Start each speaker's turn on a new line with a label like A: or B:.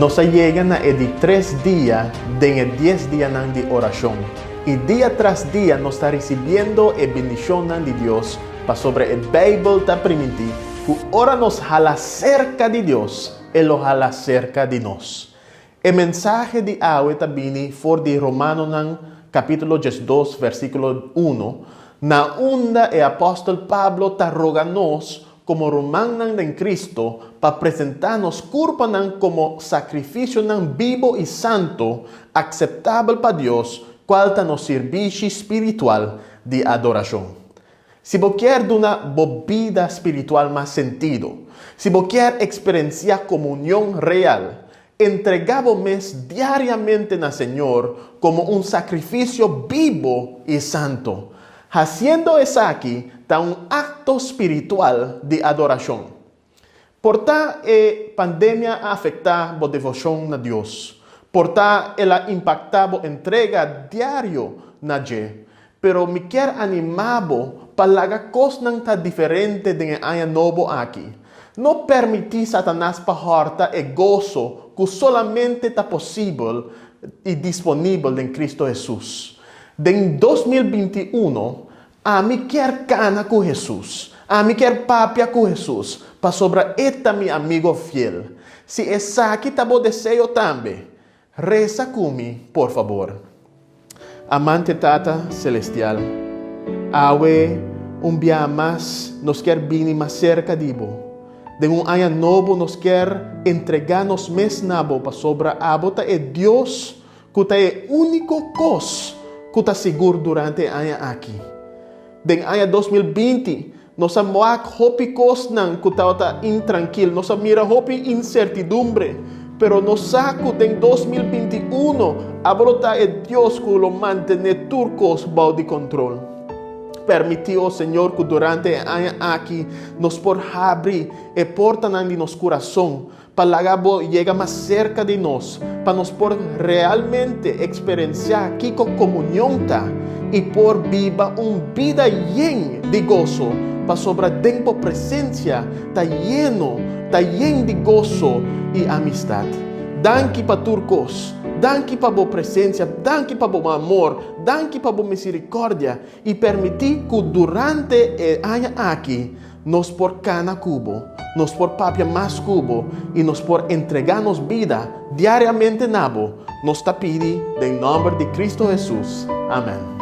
A: Nos a yega na e di tres dia den e dies dianan di orashon, i dia tras dia nos ta risibiendo e bendishonnan di Dios pasobra e Beibel ta primintí ku ora nos hala serka di Dios, e lo hala serka di nos. E mensahe di awe ta bini for di Romanonan kapítulo 12 versíkulo 1, na unda e apòstel Pablo ta roga nos komo rumannan den Kristu pa presentá nos kurpanan komo sakrifisionan bibo i santu, akseptabel pa Dios, kual ta nos sirbishi spiritual di adorashon. Si bo kier duna bo bida spiritual mas sentido, si bo kier eksperensiá komunion real, entregá bo mes diariamente na Señor komo un sakrifisio bibo i santu. Hasiendo esaki ta un akto spiritual di adorashon. Por ta e pandemia a afektá bo devoshon na Dios. Por ta el a impaktá bo entrega diario na dje. Pero mi kier animá bo pa laga kosnan ta diferente den e aña nobo aki. No permití Satanas pa hòrta e goso ku solamente ta posibel i disponibel den Kristu Hesus. Den 2021, Ami kier kana ku Hesus. Ami kier papia ku Hesus, pasobra E ta mi amigo fiel. Si esaki ta bo deseo tambe, resa ku mi, por fabor. Amante Tata Selestial, awe un biaha mas nos kier bini mas serka di Bo. Den un aña nobo nos kier entregá nos mes na Bo, pasobra Abo ta e Dios ku ta e úniko kos ku ta sigur durante e aña aki. Den aña 2020, nos a wak hopi kosnan ku tabata intrankil, nos a mira hopi insertidumbre, pero nos sa ku den 2021 abo lo ta e Dios ku lo mantené tur kos bou di kontrol. Permití, o Señor, ku durante e aña aki nos por habri e portanan di nos kurason Pa laga bo yega mas serka di nos, pa nos por realmente eksperensiá kiko komunion ta i por biba un bida yen di goso, pasobra den bo presensia ta yeno, ta yen di goso i amistat. Danki pa tur kos. Danki pa bo presensia, danki pa bo amor, danki pa bo miserikòrdia i permití ku durante e aña aki nos por kana ku bo, nos por papia mas ku bo i nos por entregá nos bida diariamente na bo. Nos ta pidi den nòmber di Kristu Hesus. Amèn.